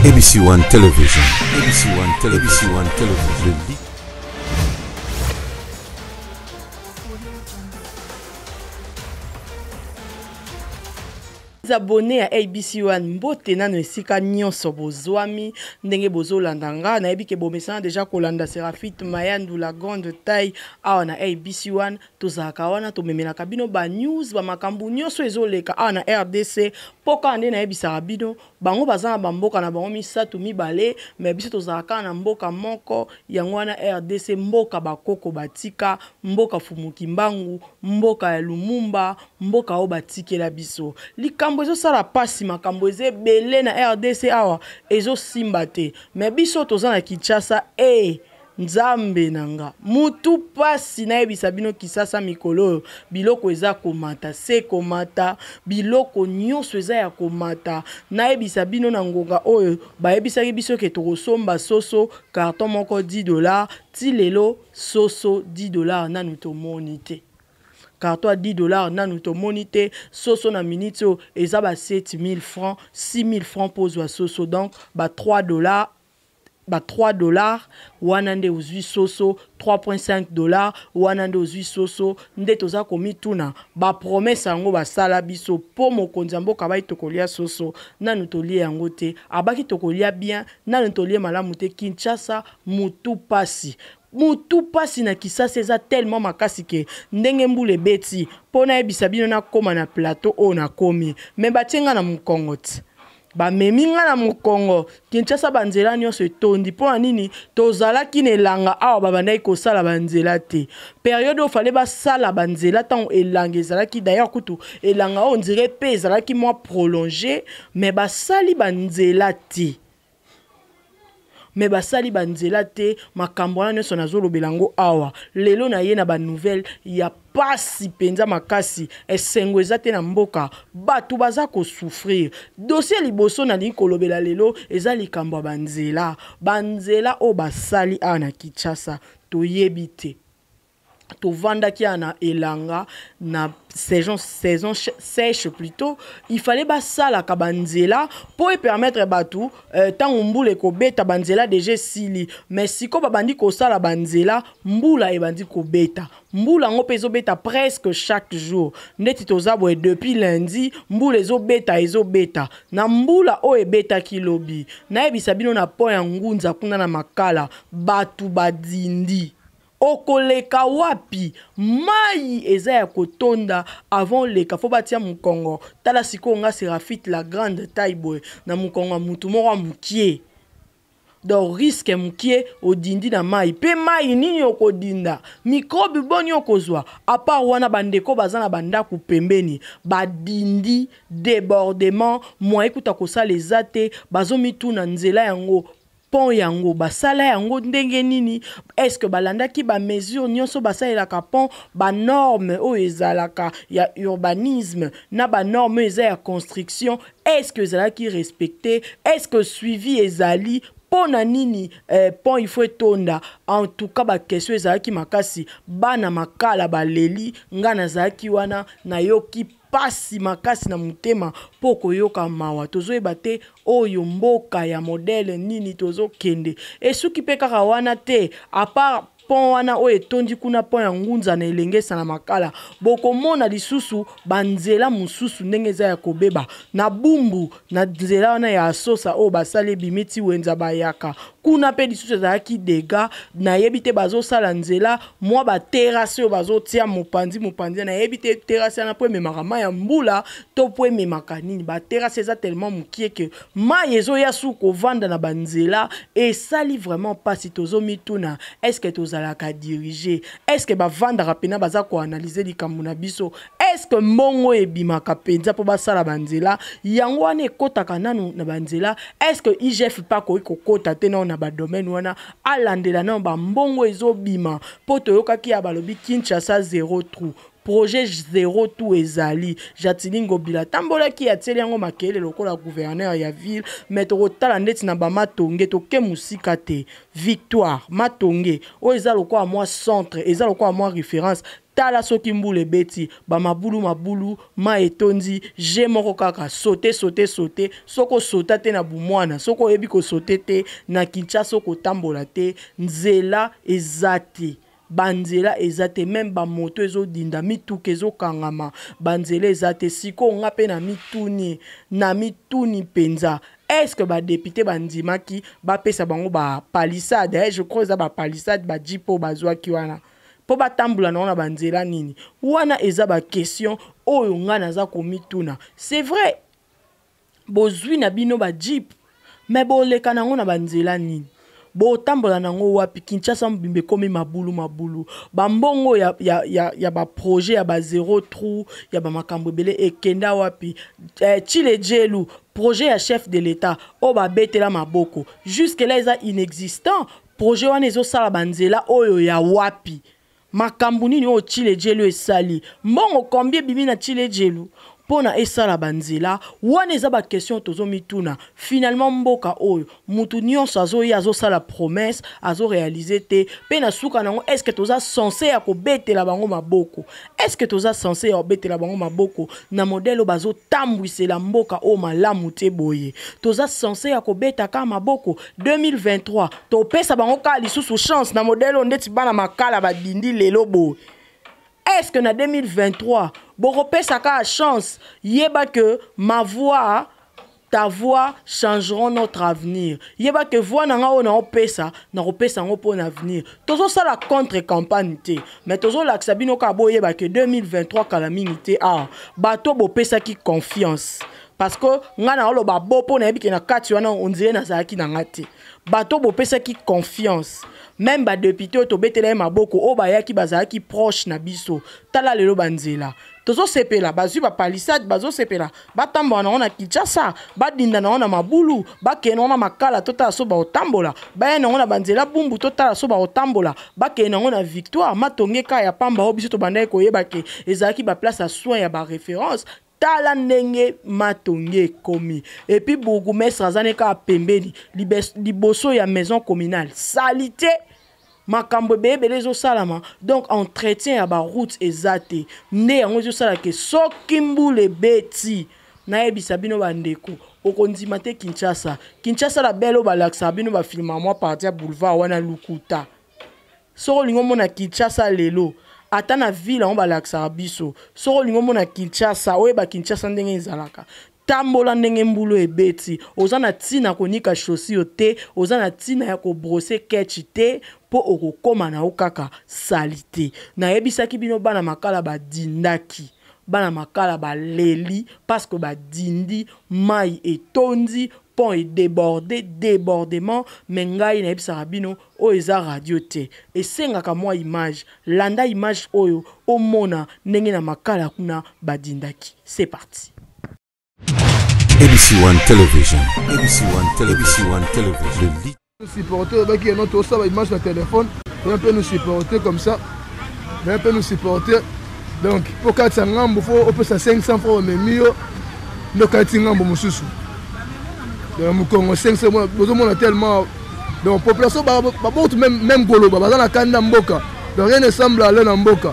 ABC One Television, ABC One Television, ABC One Television. Abonné ya ABC One, mbote nano esika nyonso bozwami ndenge bozolanda nga. Nayebi ke bomesana deja kolanda Serafit Mayandu la grande taille awa na ABC One. Tozalaka wana, tomemelaka bino ba news, ba makambo nyonso ezoleka awa na RDC. Mpo kaka nde nayebisaka bino, bango baza na bamboka na bango misato mibale, mais biso tozalaka na mboka moko, yango wana RDC, mboka bakoko batika, mboka Fumu Kimbangu, mboka ya Lumumba, mboka oyo batikela biso. Likambo ezosala pasi, makambo eza ebele na RDC awa ezosimba te, mais biso toza na Kinshasa. Nzambe na nga, mutu pasi nayebisa bino, Kisasa mikolo oyo biloko eza komata se komata, biloko nyonso eza ya komata. Nayebisa bino, na ngonga oyo bayebisaki biso ke tokosomba soso carton moko 10 $, ti lelo soso 10 $ nanu tomoni te. Carton ya 10 $ nanu tomoni te. Soso na minute oyo eza ba 7000 francs, 6000 francs mpo ozwa soso, donc ba 3 $, ba 3 $ wana nde ozwi soso, 3.5 $ wana nde ozwi soso. Nde toza komituna, bapromesses yango basala biso mpo mokonzi ya mboka bai tokolia soso, nanu tolie yango te. Abaki tokolia bien, nanu tolie malamu te. Kinshasa mutu pasi, mutu pasi na Kisasa eza tellement makasi ke ndenge mbula ebeti, mpo nayebisa bino, nakóma na plateau oyo nakomi, me batie nga na mokongo ti bamemi nga na mokongo. Kinshasa banzela nyonso etondi. Mpo na nini? Tozalaki na elanga awa, babandaki kosala banzela te. Période oyo fallait basala banzela, ntango elanga ezalaki, d'ailleurs kutu elanga oyo nzela mpe ezalaki mwa prolongé, mais basali banzela te, me basali banzela te. Makambo wana nyonso nazolobela yango awa lelo. Na ye na banouvelles ya pasi mpenza makasi, esengo eza te na mboka, bato baza kosouffrir. Dossier liboso nalingi kolobela lelo eza likambo ya banzela. Banzela oyo basali awa na Kinshasa, toyebi te. Tovandaki awa na elanga, na saison sèche plutôt, il fallait basalaka banzela mpo epermettre bato, ntango mbula ekobeta, banzela deja esili. Mais sikoyo babandi kosala banzela, mbula ebandi kobeta. Mbula yango mpe ezobeta presque chaque jour. Ndeti toza boye, depuis lundi mbula ezobeta, ezobeta. Na mbula oyo ebetaki lobi, nayebisa bino, na pont ya Ngunza kuna na Makala, bato badindi. Okoleka wapi? Mai eza ya kotonda. Avant oleka, fo batia mokongo. Tala sikoyo nga Serafite la grande taille boye, na mokongo ya mutu moko ya mokie, donc risque mokie odindi na mai. Mpe mai nini okodinda? Microbe boni okozwa? À part wana, bandeko baza na bandako pembeni badindi, débordement, moyen kuta kosala eza te. Bazomituna, nzela yango, pont yango, basala yango ndenge nini? Est-ce que balandaki bamesure nyonso basalelaka pont, banorme oyo ezalaka ya urbanisme na banorme oyo eza ya construction? Est-ce que ezalaki respecté? Est-ce que suivi ezali? Mpo na nini pont il faut etonda? En tout cas, baquestion ezalaki makasi. Bana Makala baleli. Nga nazalaki wana, nayoki pasi makasi na motema mpo koyoka mawa. Tozoyeba te oyo mboka ya modèle nini tozokende. Esuki mpe kaka wana te. À part pont wana oyo etondi kuna, pont ya Ngunza na Elengesa na Makala, bokomona lisusu banzela mosusu ndenge eza ya kobeba na Bumbu, na nzela wana ya Asosa oyo basali ebimi ti wenza bayaka kuna mpe lisusu ezalaki dégâts. Nayebi te, bazosala nzela, mwa baterrasse oyo bazotia mopanzi mopanzi, nayebi te terrasse wana mpo ememaka mai ya mbula to mpo ememaka nini. Baterrasse eza tellement mokie ke mai ezoya su kovanda na banzela. Esali vraiment mpasi. Tozomituna, est ce que tozalaka dirigé? Est ce que bavandaka mpena, baza koanalyser likambo na biso? Est ce que mbongo ebimaka mpenza mpo basala banzela yango wana ekɔtaka nanu na banzela? Est ce que IGF mpe akoki kokɔta te nano na badomaine wana, alandela nano bambongo ezobima? Mpo toyokaki ya balobi Kinshasa zéro trou. Projet zéro tout ezali. Jatini Ngobila atambolaki, atieli yango makelele lokola gouverneur ya ville, mais tokotala ndeti na ba Matonge, toke mosika te. Victoire Matonge oyo eza lokola mwa centre, eza lokola mwa référence. Tala soki mbula ebeti, ba mabulu mabulu, ma etondi, je moko kaka sauter sauter sauter. Soko sauta te na bumwana, soko oyebi ko sauter te na Kinshasa, okotambola te, nzela eza te. Banzela eza te, même ba moto ezodinda, mituka ezokangama, banzela eza te. Sikoyo nga mpe na mituni mpenza, est-ce que ba député bandimaki bapesa bango ba palissade? Je crois eza ba palissade, ba jeep oyo bazwaki wana mpo batambola nango na banzela nini wana. Eza ba question oyo nga naza komituna. C'est vrai, bozwi na bino ba jeep, mais boleka nango na banzela nini? Botambola nango wapi? Kinshasa mobimba ekomi mabulu mabulu. Bambongo ya baprojet ya ba zéro trou, ya bamakambo ebele ekenda wapi? Tshilejelu, projet ya chef de l'État oyo babetela maboko, jusque là eza inexistant. Projet wana ezosala banzela oyo ya wapi? Makambo nini oyo Tshilejelu esali? Mbongo combien ebimi na Tshilejelu mpona esala banzela wana? Eza baquestion tozomituna. Finalement, mboka oyo, mutu nyonso azoya, azosala promesse, azoréaliser te. Mpe na suka nango, est ce que toza censé ya kobetela bango maboko? Est ce que toza censé ya kobetela bango maboko na modèle oyo bazotambwisela mboka oyo malamu te boye? Toza censé ya kobeta kaka maboko? 2023 topesa bango kaka lisusu chance na modèle oyo ndeti bana Makala badindi lelo boye? Est-ce que na 2023 bokopesa kaka chance? Yeba que ma voix, ta voix changeront notre avenir. Yeba que voix na nga oyo naopesa, nakopesa yango mpo na avenir. Tozosala contre campagne te, mais tozolakisa bino kaka boyeba que 2023 kala mingi te. Awa bato bopesaki confiance, parce que nga na oloba bo mpo nayebi ke na kati wana ondire nazalaki na nga te. Bato bopesaki confiance, même badéputé oyo tobetela ye maboko, oyo bayaki bazalaki proche na biso, tala lelo banzela tozosepela, bazwi bapalissade, bazosepela, batambola nango na Kinshasa, badinda nango na mabulu, bakende nango na Makala, totala so baotambola, baya nango na banzela Bumbu, totala so baotambola, bakende nango na Victoire, Matonge ka ya pamba oyo biso tobandaki koyeba ke ezalaki baplace ya soin, ya baréférence. Tala ndenge Matonge ekomi. Et puis bourgmestre aza ne kaka pembeni, liboso ya maison communale, salité, makambo ebele ebele ezosalama. Donc entretien ya baroute eza te, nde yango ezosala ke soki mbula ebeti, nayebisa bino bandeko, okondima te. Kinshasa, Kinshasa la belle oyo balakisaka bino, bafilmaka mwa partie ya boulevard wana, lukuta. Soki olingi omona Kinshasa lelo, ata na ville yango balakisaka biso, soki olingi omona Kinshasa, oyeba Kinshasa ndenge ezalaka, tambola ndenge mbulu ebeti. Oza na ntina konika chaussure te, oza na ntina ya kobrosser ketch te, mpo okokóma na yo kaka sali te. Nayebisaki bino, bana Makala badindaki, bana Makala baleli parce que badindi, mai etondi, pont edébordé, débordement. Mais ngai nayebisaka bino, oyo eza radio te, esengaka mwa image. Landa image oyo, omona ndenge na Makala kuna badindaki. C'est parti. ABC One Television, ABC One Television, ABC One Television. Le lit. Nous supporter, baki non tosala image na téléphone, un peu nous supporter comme ça, un peu nous supporter. Donc po katisa ngambo, faut opesa 500 francs, omemi yo nde okatisi ngambo mosusu. Donc mokongo 500, bozomona tellement. Donc population babotu même koloba, baza na kanda mboka. Donc rien ne semble aller na mboka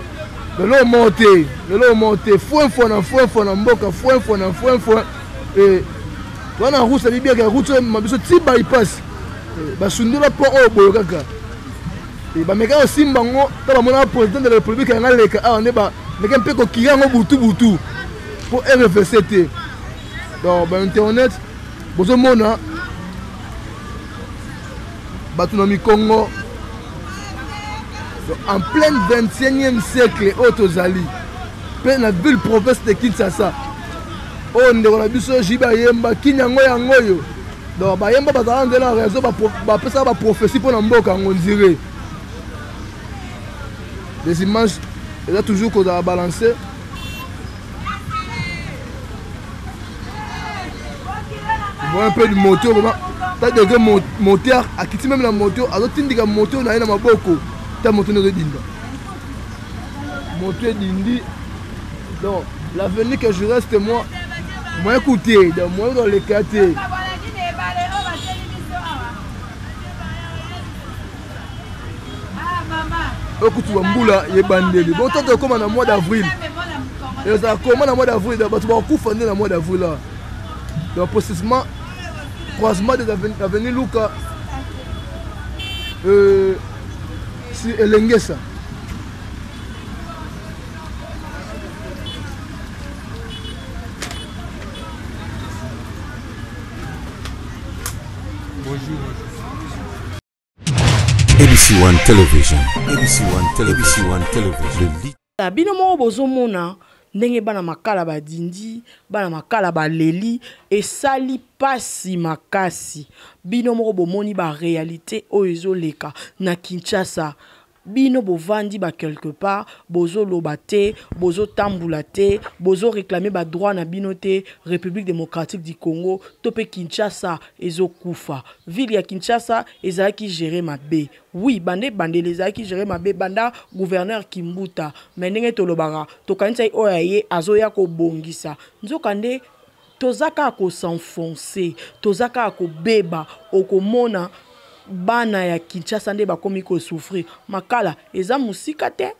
lelo moko te, lelo moko te. Foin foin na foin foin na mboka, foin foin na foin foin. E wana route abibiaka, route oyo biso ti bypass, basundola pont oyo boyo kaka. Bameka kosimba yango ta bamonaka président de la République yanga leka awa, nde bameka mpe kokira yango butu butu mpo rfc te. Donc bainternet, bozomona bato na mikongo en plein 21e siècle oyo tozali mpe na ville province de Kinshasa oyo ndeko na biso Jibe ayemba kini yango yango oyo. Donc bayemba, bazala nzela na réseau, bapesaka baprophétie mpo na mboka yango. Ndire les images eza toujours kozala balance. Voit un peu de moto, vraiment ta degré moteur akiti même na moto, azotindika moto na ye na maboko. Ta moto nde ezodinda, moto edindi. Donc l'avenir que je reste moi, moi écoutez, donc moi dans les quartiers. Okutu bambula ebandeli boto tokóma na mois d'avril, ezala koma na mois d'avril, bato bakokufa nde na mois d'avril là. Donc précisément croisement des avenues Luka si Elengesa. Bonjour. ABC One Television, ABC One Television, ABC One Television. Le lit. Bino moko bozomona ndenge bana Makala badindi, bana Makala baleli, esali pasi makasi. Bino moko bomoni ba réalité oyo ezoleka na Kinshasa. Bino bovandi ba quelque part, bozoloba te, bozotambula te, bozoréclame ba droit na bino te. République démocratique du Congo to mpe Kinshasa ezokufa. Ville ya Kinshasa ezalaki géré mabe. Oui, bande bandele ezalaki géré mabe banda gouverneur Kimbuta, mais ndenge tolobaka, tokanisaki oyo aye azoya kobongisa, nzokande toza kaka kosenfonce, toza kaka kobeba. Okomona bana ya Kinshasa nde bakomi kosouffrir. Makala eza mosika te,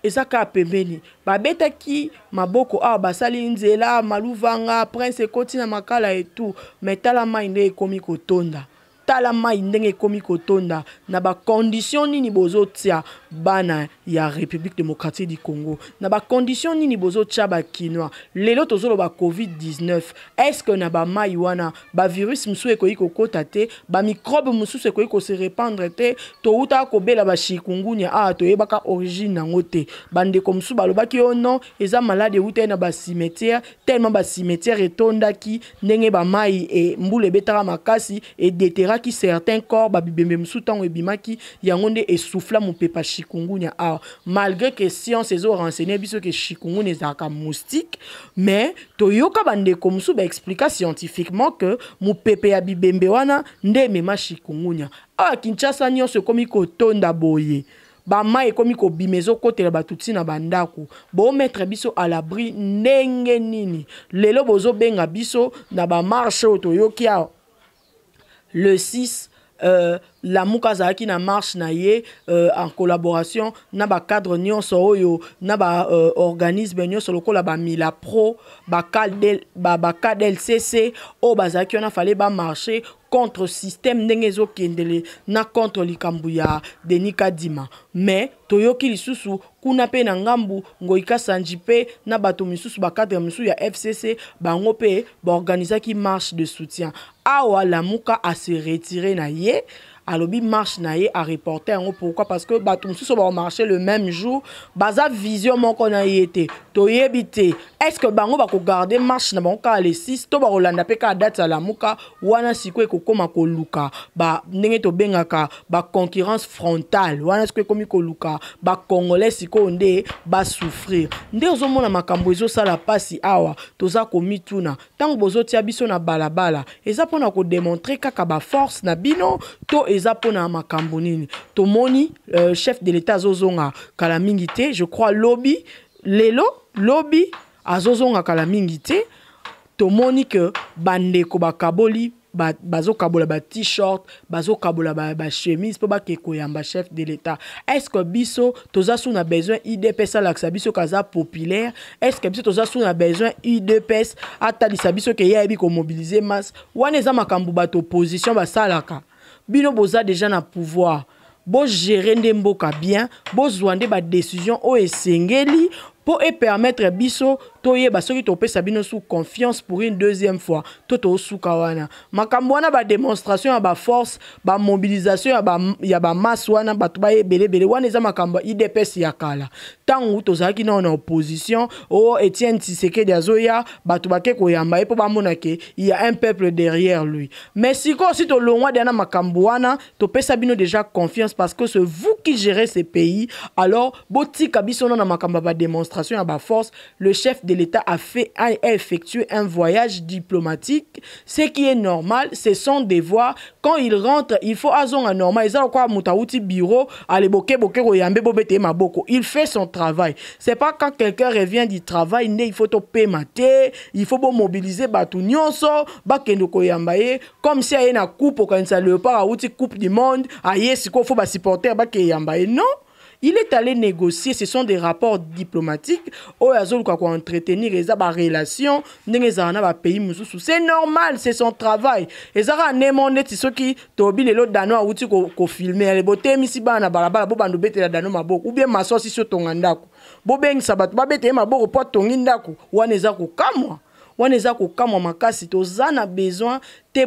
eza kaka pembeni. Babetaki maboko awa, basali nzela Maluvanga, prince ekoti na Makala etu, mais tala mai nde ekomi kotonda, tala mai ndenge ekomi kotonda. Na bacondition nini bozotia bana ya République démocratique du Congo? Na bacondition nini bozotia bakinois? Lelo tozoloba COVID-19, est ce que na bamai wana bavirus mosusu ekoki kokota te, bamicrobe mosusu ekoki kose répandre te? Toutaka kobela bachikungunya awa, toyebaka origine yango te. Bandeko mosusu balobaki yo non, eza malade eutaki na bacimetière, tellement bacimetière etondaki, ndenge bamai e mbula ebetaka makasi, edéterraki certains corps, babibembe mosusu ntango ebimaki, yango nde esouffla mopepa chikungunya awa. Malgré que science ezorenseigner biso ke chikungunya ezalaka moustique, mais toyoka bandeko mosusu baexplika scientifiquement que mopepe ya bibembe wana nde emema chikungunya awa. Kinshasa nyonso ekomi kotonda boye, bamai ekomi kobima, ezokotela bato ntina bandako. Bomettre biso à l'abri ndenge nini? Lelo bozobenga biso na bamarche oyo toyoki awa le 6, Lamuka azalaki na marche na ye en collaboration na bacadre nyonso oyo na baorganisme nyonso lokola bamila pro, bakadlcc oyo bazalaki wana. Fallait bamarche contre système ndenge ezokendele na contre likambo ya Denis Kadima. Mais toyoki lisusu kuna mpe na ngambu Ngoyika Sanji mpe na bato misusu, bacadre misusu ya FCC, bango mpe baorganizaki marche de soutien awa. Lamuka ase retire na ye, alobi marche na ye areporte yango. Pourquoi? Parce que bato mosusu bakomarche le même jour, baza vision moko na ye te. Toyebi te, est ce que bango bakogarde marche na bango kaka le 6 to bakolanda mpe kaka date ya Lamuka wana? Sikoyo ekokóma koluka ba ndenge tobengaka baconcurrence frontale wana. Sikoyo ekomi koluka bacongolais sikoyo nde basouffrir. Nde ozomona makambo ezosala mpasi awa. Toza komituna, ntango bozotia biso na balabala, eza mpona kodémontrer kaka baforce na bino to eza mpona makambo nini? Tomoni chef de l'État azozonga kala mingi te, je crois lobi, lelo lobi azozonga kala mingi te. Tomoni ke bandeko bakaboli, bazokabola ba t-shirt, bazokabola bachemise mpo bake koyamba chef de l'État. Est ce que biso toza su na besoin UDPS alakisa biso kaza populaire? Est ce que biso toza su na besoin UDPS atalisa biso ke ye ayebi komobilize masse? Wana eza makambo bato opposition basalaka. Bino boza déjà na pouvoir, bogere nde mboka bien, bozwa nde badécision oyo esengeli mpo epermettre biso toyeba soki topesa bino su confiance pour une deuxième fois to tosuka wana. Makambo wana, badémonstration ya baforce, bamobilisation ya bamasse wana, bato baye ebelebele wana, eza makambo ya UDPS ya kala, ntango tozalaki nao na opposition. O Etienne Tshisekedi azoya, bato bake koyamba ye mpo bamona ke il y a un peuple derrière lui. Mais sikoyo si tolongwa deya na makambo wana, topesa bino déjà confiance parce que c'est vous qui gérez ce pays. Alors botika biso na makambo ya badémonstration ya baforce. Le chef de de l'État a fait a effectué un voyage diplomatique, ce qui est normal, c'est son devoir. Quand il rentre, il faut azonga normal. Eza lokola moto awuti bureau, ale boke boke koyambe bobete ye maboko. Il fait son travail. C'est pas quand quelqu'un revient du travail nde il faut topema te, il faut bomobiliser bato nyonso bakende koyamba ye comme si aye na coupe, okanisa Léopard awuti Coupe du monde, aye sikoyo faut basupporter bakeyamba ye. Non, il est allé négocier, ce sont des rapports diplomatiques oyo azoluka koentretenir, eza barelation ndenge ezala na bapays mosusu. C'est normal, c'est son travail. Eza kaka ndemo neti soki tobi lelo Dano awuti kofilmer, ale botemisi bana na balabala, bobanda obetela Dano maboko, ou bien maso asisi otonga ndako, bobengisa bato babeta ye maboko mpo atongi ndako. Wana eza kokamwa, wana eza kokamwa makasi. Toza na besoin te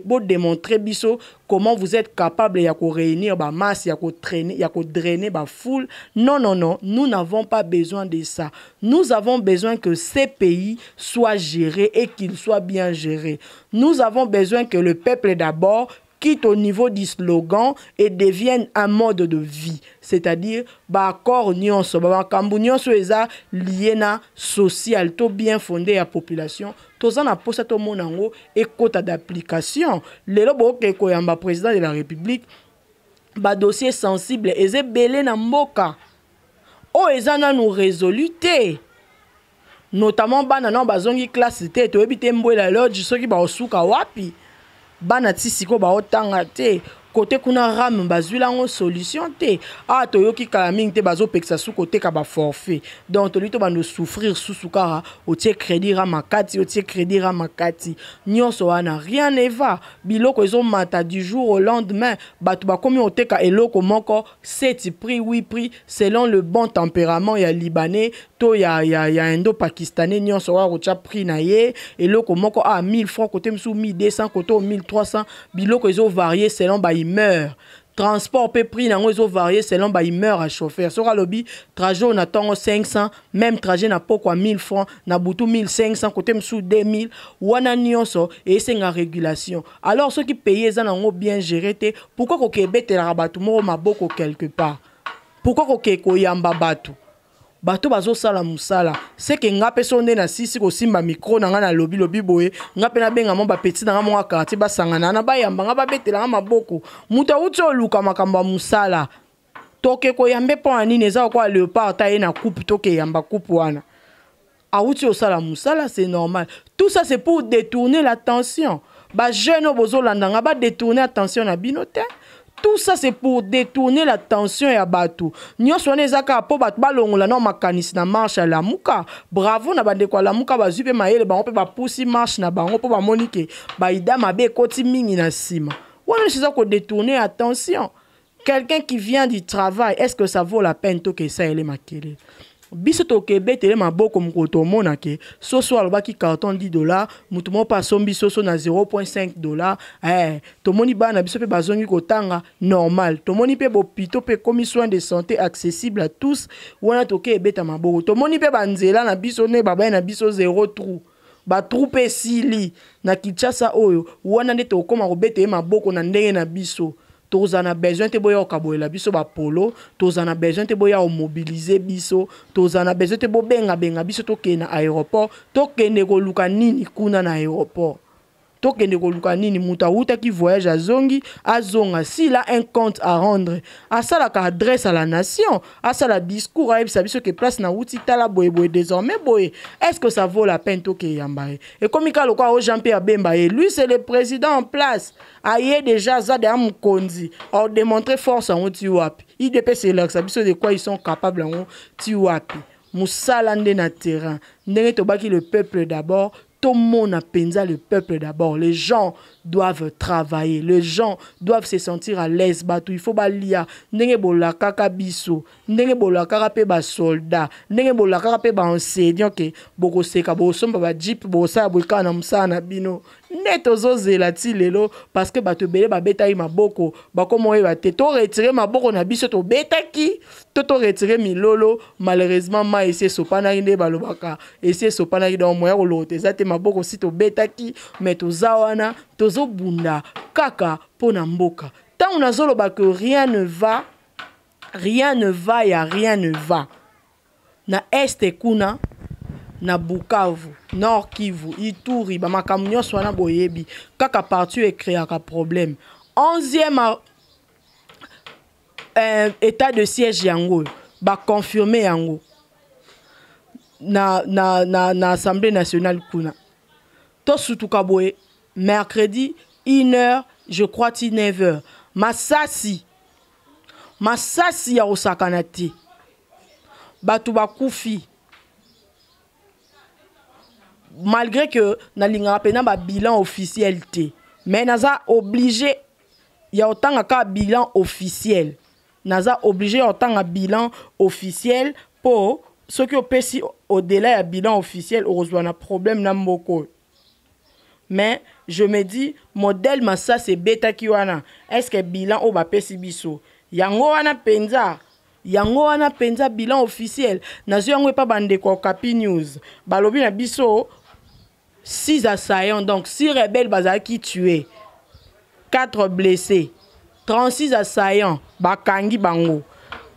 bodémontrer biso comment vous êtes capable ya koréunir bamasse, ya kotraîner, ya kodrainer bafoule. Non, non, non, nous n'avons pas besoin de ça. Nous avons besoin que ces pays soient gérés et qu'ils soient bien gérés. Nous avons besoin que le peuple d'abord quitte au niveau du slogan et devienne un mode de vie, c'est-à-dire baaccord nyonso, bamakambo nyonso eza lié na social to bien fondé ya population. Toza na posa tomona yango ekota d'application. Lelo bokoke koyamba président de la République, badossier sensible eza ebele na mboka oyo eza nanu résolu te, notamment bana nano bazongi classe te. Toyebi te Mbwela Lodge soki baosuka wapi. Bana ti sikoyo baotanga te. Kote kuna RAM bazwila yango solution te. Awa toyoki kala mingi te bazopekisa su koteka baforfait, donc tolingi tobanda souffrir susu kaka. Otie crédit RAM akati, otie crédit RAM akati, nyonso wana, rien ne va. Biloko ezomata du jour au lendemain. Bato bakomi oteka eloko moko 7 prix, 8 prix, selon le bon tempérament ya Libanais to ya Indo Pakistanais. Nyonso wana kotia prix na ye. Eloko moko a 1000 francs kote mosusu, 1200 kote, 1300. Biloko ezovarie selon bahumeur. Transport mpe prix nango ezovarie selon bahumeur ya chauffeur. Soki alobi trajet oyo na ntongo 500, même trajet na pokwa 1000 francs, na butu 1500, kote mosusu 2000. Wana nyonso esenga régulation. Alors soki pays eza nango bien géré te, pourquoi koke ebetelaka bato moko maboko quelque part? Pourquoi koke koyamba bato? Bato bazosala mosala seke. Nga mpe so nde nasisi kosimba micro na nga, nalobi lobi boye, nga mpe nabenga mo bapeti na nga moko quartier, basangana na bayamba nga, babetela nga maboko. Moto awuti oluka makambo ya mosala, toke koyambe mpo na nini? Eza lokola Léopard ta ye na coupe, tokeyamba coupe wana, awuti osala mosala, c'est normal. Tout ça, c'est pour détourner l'attention. Bajeune oyo bozolanda nga, badétourner attention na bino te. Tout ça, c'est pour détourner l'attention ya bato nyonso. Wana eza kaka mpo bato balongola na makanisi na marche ya Lamuka. Bravo na bandeko ya Lamuka, bazwi mpe mayele bango mpe bapusi marche na bango mpo bamoni ke baida mabe ekoti mingi na nsima. Wana nyonso eza kodétourner attention. Quelqu'un qui vient du travail, est-ce que ça vaut la peine toke esalele makelele? Biso tokebetele maboko mokolo tomona ke soso alobaki carton 10 $, moto moko mpe asombi soso na 0.5 $. Tomoni bana biso mpe bazongi kotanga normal, tomoni mpe bopito mpe ekomi soin de santé accessible à tous. Wana toke ebeta maboko. Tomoni mpe banzela na biso nde babai na biso zéro trou, batrou mpe esili na Kinshasa oyo. Wana nde tokóma kobeta ye maboko na ndenge na biso. Tozala na besoin te boya kokabolela biso bapolo, tozala na besoin te boya komobiliser biso, tozala na besoin te bobengabenga biso tokende na aéroport. Tokende koluka nini kuna na aéroport? Tokende koluka nini? Moto awutaki voyage, azongi, azonga. S'il a un compte à rendre, asalaka adresse à la nation, asala discours, ayebisa biso ke place nauti, tala boye boye, désormais boye. Est-ce que ça vaut la peine tokeyamba ye? Ekomi kaka lokola o Jean Pierre Bemba ye. Lui, c'est le président en place, aye déjà, aza deya mokonzi, aodémontrer force yango ti wapi? UDPS elakisa biso de quoi ils sont capables yango ti wapi. Mosala nde na terrain, ndenge tobaki le peuple d'abord, tomona mpenza le peuple d'abord. Les gens doivent travailler, les gens doivent se sentir à l'aise. Bato il faut balia ndenge bolakaka biso, ndenge bolakaka mpe basoldat, ndenge bolakaka mpe baenseignant ke bokoseka, bokosomba bajeep, bokosala boye kaka na mosala na bino nde tozozela ti lelo, parce que bato ebele babetaki maboko, bakoma oyeba te toretirer maboko na biso tobetaki to toretirer milolo. Malheureusement, mai esi esopanaki, nde balobaka esi esopanaki, donc moya kolokota eza te. Maboko si tobetaki, mais toza wana, tozobunda kaka mpo na mboka. Ntango nazoloba que rien ne va, rien ne va ya rien ne va na Est kuna. Na Bukavu, Nord Kivu, Ituri, bamakambo nyonso wana boyebi kaka parti oyo ecréaka problème. 11e état de siège yango oyo baconfirme yango na Assemblée nationale kuna. Tosutuka boye mercredi 1 heure, je crois, ti 9 heures, masasi, masasi ya kosakana te, bato bakufi. Malgré que nalingaka mpenza babilan officiel te, mais naza obligé ya kotanga kaka bilan officiel. Naza obligé ya kotanga bilan officiel mpo soki opesi au-delà ya bilan officiel, okozwa na problème na mboka oyo. Mais je me dis, modèle masasi ebetaki wana, est ce que bilan oyo bapesi biso yango wana mpenza, yango wana mpenza bilan officiel? Nazwi yango epa bandeko ya Okapi News. Balobi na biso 6 assaillants, donc 6 rebelles bazalaki tués, 4 blessés, 36 assaillants bakangi bango.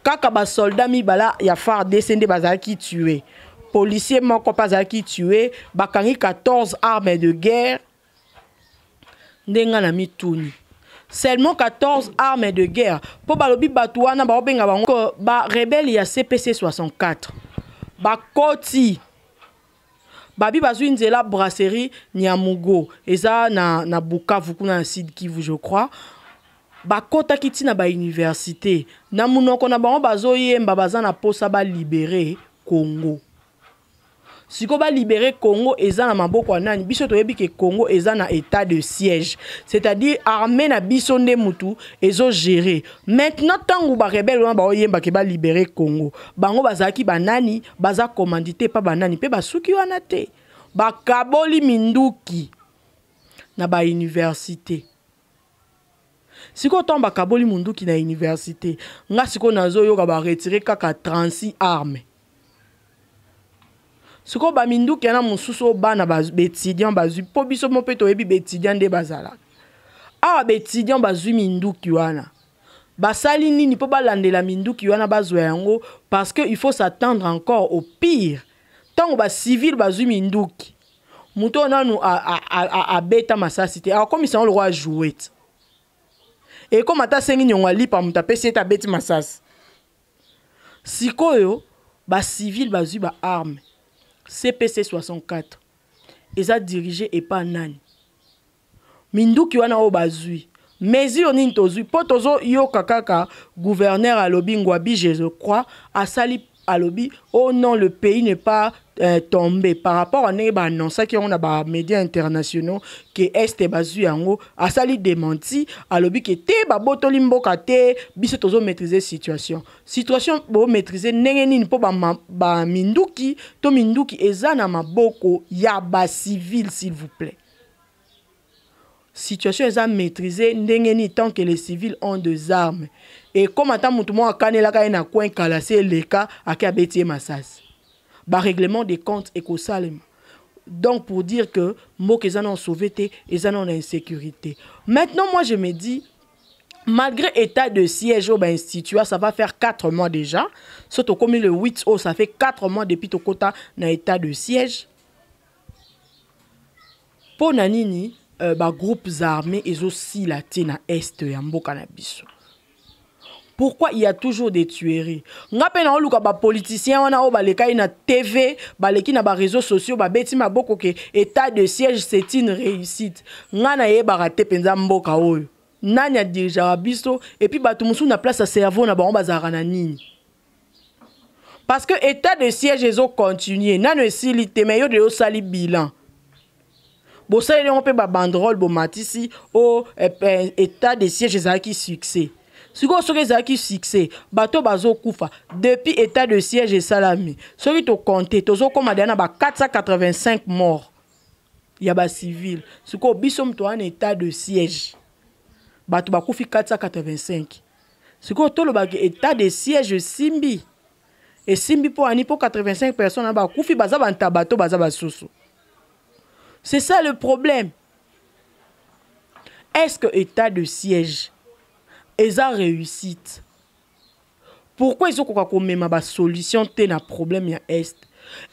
Kaka basoldat mibala ya FARDC nde bazalaki tué, policier moko mpe azalaki tué. Bakangi 14 armes de guerre. Ndenge na mituni, seulement 14 armes de guerre mpo balobi bato wana baobenga bango barebelles ya CPC 64. Bakoti, babi bazwi nzela brasserie Nyamugo, eza na Bukavu kuna na Sud Kivu, je crois. Bakɔtaki ntina bauniversité. Na monoko na bango bazoyemba, baza na posa balibérer Congo. Sikoyo balibérer Congo eza na maboko ya nani? Biso toyebi ke Congo eza na état de siège, c'est-à-dire armée na biso nde mutu ezogérer. Maintenant, ntango barebelles wana baoyembake balibérer Congo, bango bazalaki banani? Baza commandité mpa banani? Mpe basuki wana te, bakaboli minduki na bauniversité. Sikoyo ntango bakaboli munduki na université, nga sikoyo nazoyoka baretirer kaka 36 armes. Sikoyo baminduki yana mosusu oyo bana baétudiant bazwi, mpo biso mo mpe toyebi baétudiant nde bazalaka awa, baétudiant bazwi minduki wana, basali nini mpo balandela minduki wana, bazwa yango? Parce que il faut s'attendre encore au pire. Ntango bacivile bazwi minduki, moto oyo nanu abeta masasi te, akomisa yango lokola jouet. Ekoma ata asengi niongo alipa, moto apesi ete abeti masasi. Sikoyo bacivile bazwi baarme, CPC 64 eza dirigé epa nani? Minduki wana oyo bazwi, mesure nini tozwi? Mpo tozoyoka kaka gouverneur alobi, Ngwabi, je crois, asali alobi: «Oh non, le pays n'est pas tombé.» Par rapport à ndenge baannonçaki yango na bamédias internationaux ke Est bazwi yango, asali démenti, alobi ke te, babotoli mboka te, biso tozomaîtrise situation. Situation bomaîtrise ndenge nini mpo baminduki to minduki eza na maboko ya bacivile? S'il vous plaît, situation eza maîtrisée ndenge nini tant que les civils ont des armes? Et comme ata motu moko akanelaka ye na coin kala, se eleka ake abeti ye masasi, barèglement des comptes ekosalema. Donc pour dire que mboka eza na sauvé te, eza na insécurité. Maintenant, moi je me dis, malgré état de siège oyo bainstitua, ça va faire 4 mois déjà. So tokomi le 8 oyo, ça fait 4 mois depuis tokota na état de siège. Mpo na nini bagroupes armés ezosila te na Est ya mboka na biso? Pourquoi il y a toujours des tueries? Nga mpe naoluka bapoliticien wana oyo balekai na TV, baleki na baréseaux sociaux, babeti maboko ke état de siège, c'est une réussite. Nga nayebaka te mpenza mboka oyo nani adirigeaka biso. Et puis bato mosusu na place ya cerveau na bango bazalaka na nini? Parce que état de siège ezocontinue, nano esili te, mais yo de osali bilan, bosaleli yango mpe babanderole, bomatisi o état de siège ezalaki succès. Sikoyo soki ezalaki succès, bato bazokufa depuis état de siège esalami. Soki tocompter, tozokóma deya na ba 485 morts ya bacivile. Sikoyo biso moto wana, état de siège, bato bakufi 485. Sikoyo tolobaki état de siège esimbi, esimbi mpo ani? Mpo 85 personnes na bakufi baza bantaba to baza basusu? C'est ça le problème. Est-ce que état de siège eza réussite? Pourquoi ezokoka komema basolution te na problème ya Est?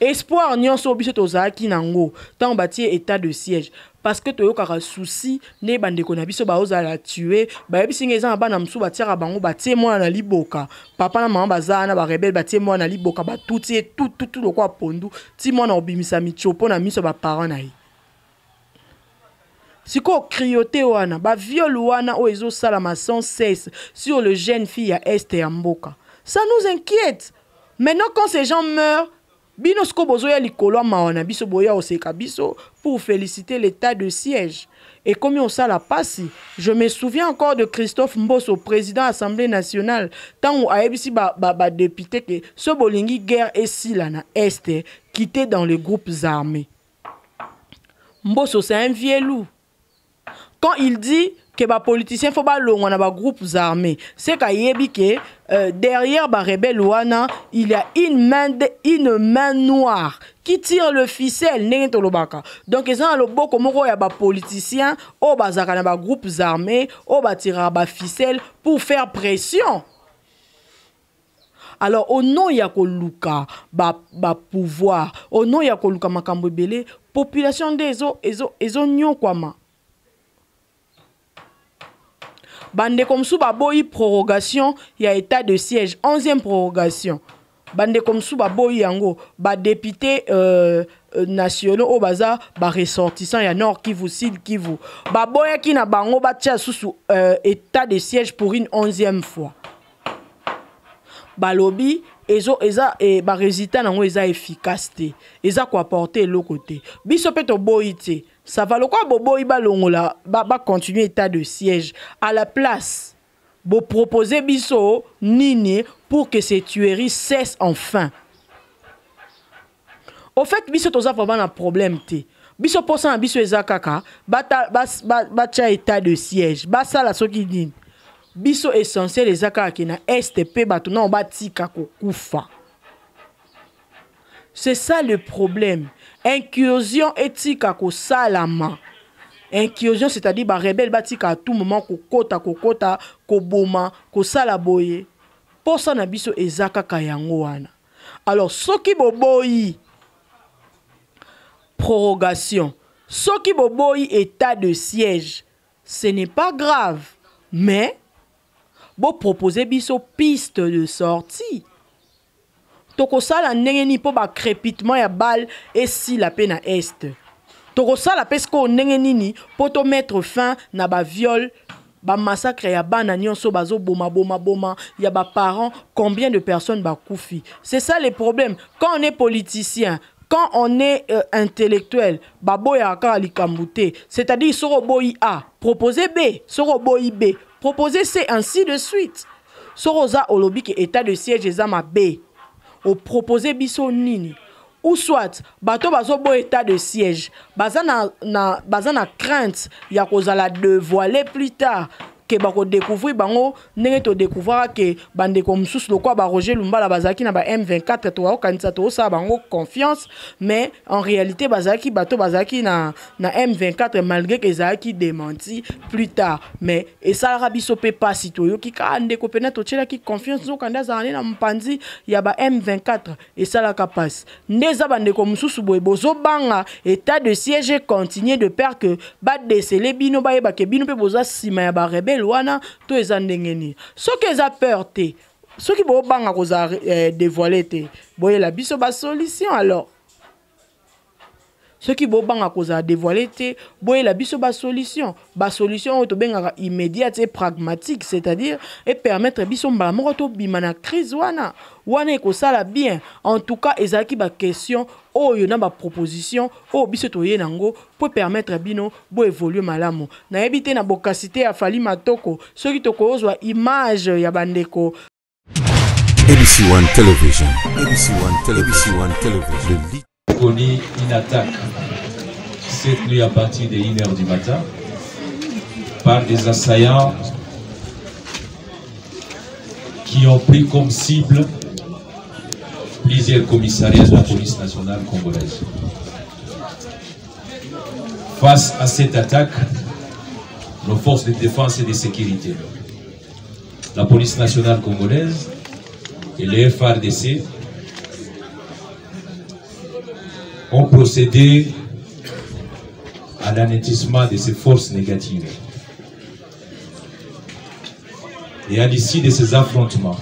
Espoir nyonso biso tozalaki nango ntango batie état de siège, parce que toyokaka souci nde bandeko na biso baozala tue. Bayebisi ngai eza na bana mosusu batiaka bango, batie mwana na liboka, papa na mama baza wana, barebelles batie mwana na liboka, batuti ye tututu lokola pondu, ti mwana obimisa mitiopo na miso ya baparent na ye. Sikoyo cruauté wana, baviol wana oyo ezosalama sans cesse sur le jeune fille ya est ya mboka, ça nous inquiète. Maintenant, quand ces gens meurent, bino sikoyo bozoya likolo ya mawa na biso, boya oseka biso pour féliciter l'état de siège. Ekomi osala pasi. Je me souviens encore de Christophe Mboso, président Assemblée nationale, ntango ayebisi badéputé ba, ba ke so bolingi guerre esila na est, quitter dans les groupes armés. Mboso, c'est un vieux loup. Quand il dit que bapoliticien faut balongwa na bagroupes armés, c'est qu'ayebi ke derrière barebelle wana, il y a une main noire qui tire le ficelle, ndenge tolobaka. Donc eza na loboko moko ya bapoliticien oyo bazalaka na bagroupes armés, oyo batiraka baficelle pour faire pression. Alors, au nom ya koluka ba pouvoir, au nom ya koluka makambo ebele, population nde ezonyokwama. Bandeko mosusu baboyi prorogation ya état de siège, 11e prorogation. Bandeko mosusu baboyi yango, badéputé nationaux oyo baza baressortissant ya Nord Kivu, Sud Kivu, baboyaki na bango batia susu état de siège pour une 11e fois. Balobi ezo eza e, barésultat nango eza efficace te, eza koapporter eloko te. Biso mpe toboyi te, ça va. Lokola boboyi balongola, bacontinue ba état de siège, à la place bopropose biso nini pour que ces tueries cessent enfin? Au fait, biso toza vraiment na problème te. Biso mposa na biso eza kaka batia ba, ba état de siège, basala soki nini. Biso essentiel eza kaka ke na est mpe bato nao batika kokufa. C'est ça le problème. Incursion etika kosalama, incursion, c'est-à-dire barebelle batika à tout moment kokota, kokota, koboma, kosala boye. Mposa na biso eza kaka yango wana. Alors, soki boboyi prorogation, soki boboyi état de siège, ce n'est pas grave, mais bopropose biso piste de sortie. Tokosala ndenge nini mpo bacrépitement ya balle esila mpe na est? Tokosala mpe sikoyo ndenge nini mpo tomettre fin na baviol, bamassacre ya bana nyonso bazoboma, boma, boma ya baparents? Combien de personnes bakufi? C'est ça le problème. Quand on est politicien, quand on est intellectuel, baboyaka kaka likambo te. C'est-à-dire, soki oboyi A, proposer B, soki oboyi B, proposer C, ainsi de suite. Soki oza olobi ke état de siège eza mabe, opropose biso nini? Ou soit bato bazoboya état de siège baza na crainte ya kozala dévoilé plus tard, ke bakodécouvrir bango ndenge todécouvraka ke bandeko mosusu lokola baRoger Lumbala bazalaki na ba M24. Tokokanisa tozosala bango confiance, mais en réalité bazalaki bato bazalaki na M24, malgré ke ezalaki démenti plus tard. Mais esalaka biso mpe mpasi, toyoki kaka ndeko mpena totielaki confiance, nzokande azala nde na mopanzi ya ba M24. Esalaka mpasi. Nde eza bandeko mosusu boye bozobanga état de siège continue de peur que badéceler bino, bayeba ke bino mpe boza nsima ya barebelle wana. To eza ndenge nini? Soki eza peur te, soki bobanga kozala dévoilé te, boyela biso basolution. Alors, soki bobanga kozala dévoilé te, boyela biso basolution, basolution oyo tobengaka immédiate et pragmatique, c'est-à-dire epermettre biso mbala moko tobima na crise wana. Wana ekosala bien. En tout cas, ezalaki baquestion oyo na baproposition oyo biso toye nango mpo permettre bino boévolue malamu. Nayebi te na bokasi te ya Fali Matoko soki tokozwa image ya bandeko. ABC One Television, ABC One Television, ABC One Television, le leader. Connu une attaque cette nuit à partir de 1h du matin par des assaillants qui ont pris comme cible plusieurs commissariats de la police nationale congolaise. Face à cette attaque, nos forces de défense et de sécurité, la police nationale congolaise et les FARDC, ont procédé à l'anéantissement de ces forces négatives. Et à l'issue de ces affrontements,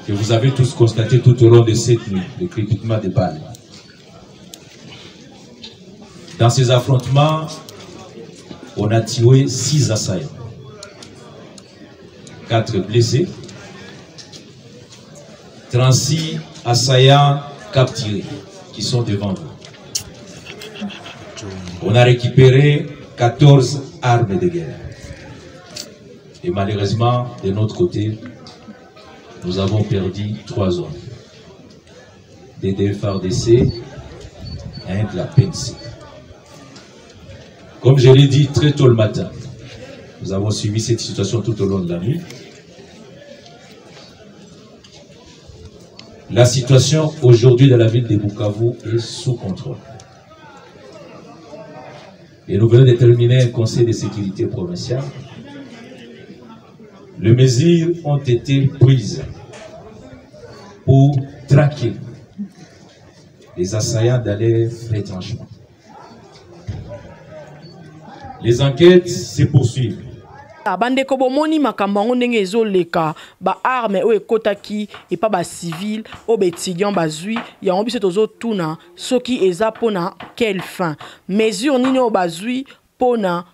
que vous avez tous constaté tout au long de cette nuit, le crépitement des balles. Dans ces affrontements, on a tué six assaillants, quatre blessés, 36 assaillants capturés qui sont devant vous. On a récupéré 14 armes de guerre. Et malheureusement, de notre côté, nous avons perdu trois hommes. Des DFRDC et un de la PNC. Comme je l'ai dit très tôt le matin, nous avons suivi cette situation tout au long de la nuit. La situation aujourd'hui dans la ville de Bukavu est sous contrôle. Et nous venons de terminer un conseil de sécurité provincial. Les mesures ont été prises pour traquer les assaillants d'aller retranchement. Les enquêtes se poursuivent. Ah, bandeko bomoni makambo yango ndenge ezoleka baarme oyo ekotaki epa bacivile oyo baétudiant bazwi yango biso tozotuna soki eza mpona quelle fin mesure nini oyo bazwi mpona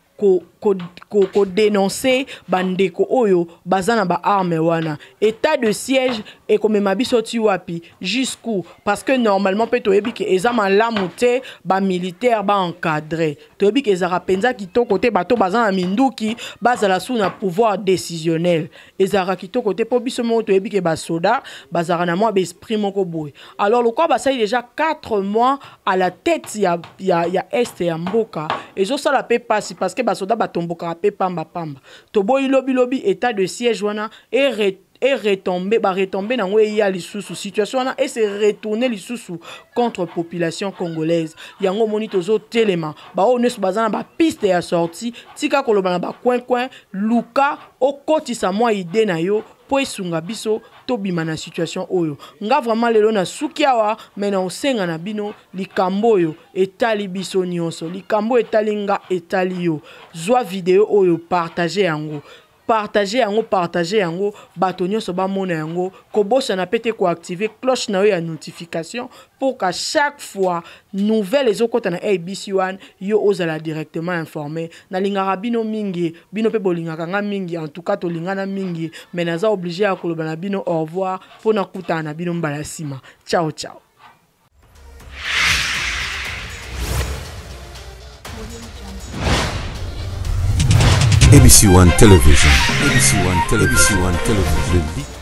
kodenonce ko, ko bandeko oyo baza na baarme wana état de siège ekomema biso ti wapi jusqu'où parce que normalement mpe toyebi ke eza malamu te bamilitaire baencadre toyebi ke ezalaka mpenza kitoko te bato baza na minduki bazala su na pouvoir décisionnel ezalaka kitoko te mpo biso moko toyebi ke basoda bazalaka na mwa baesprit moko boye alors lokola basali déjà 4 mois à la tête ya, ya, ya este ya mboka ezosala mpe mpasi parce que basoda batombokaka mpe pambapamba toboyi lobilobi état de siège wana e eretombe baretombe nango eya lisusu situation wana ese retourne lisusu contre population congolaise yango omoni tozotelema baoyo nyonso baza na bapiste ya sortie tika koloba na bacoin-coin luka okotisa mwa ide na yo mpo esunga biso tobima na situation oyo nga vraiment lelo nasuki awa me na osenga na bino likambo oyo etali biso nyonso likambo etali nga etali yo zwa video oyo partage yango partage yango partage yango bato nyonso bamona yango kobosana mpe te koactive cloche na yo ya notification pour qu'à chaque fois nouvelle ezokɔta na abc one yo ozala directement informé nalingaka bino mingi bino mpe bolingaka nga mingi en tout cas tolingana mingi mais naza oblige ya koloba na bino au revoir mpo nakutana na bino mbala nsima ciao ciao ABC One Television, ABC One Television, ABC One Television, le lit.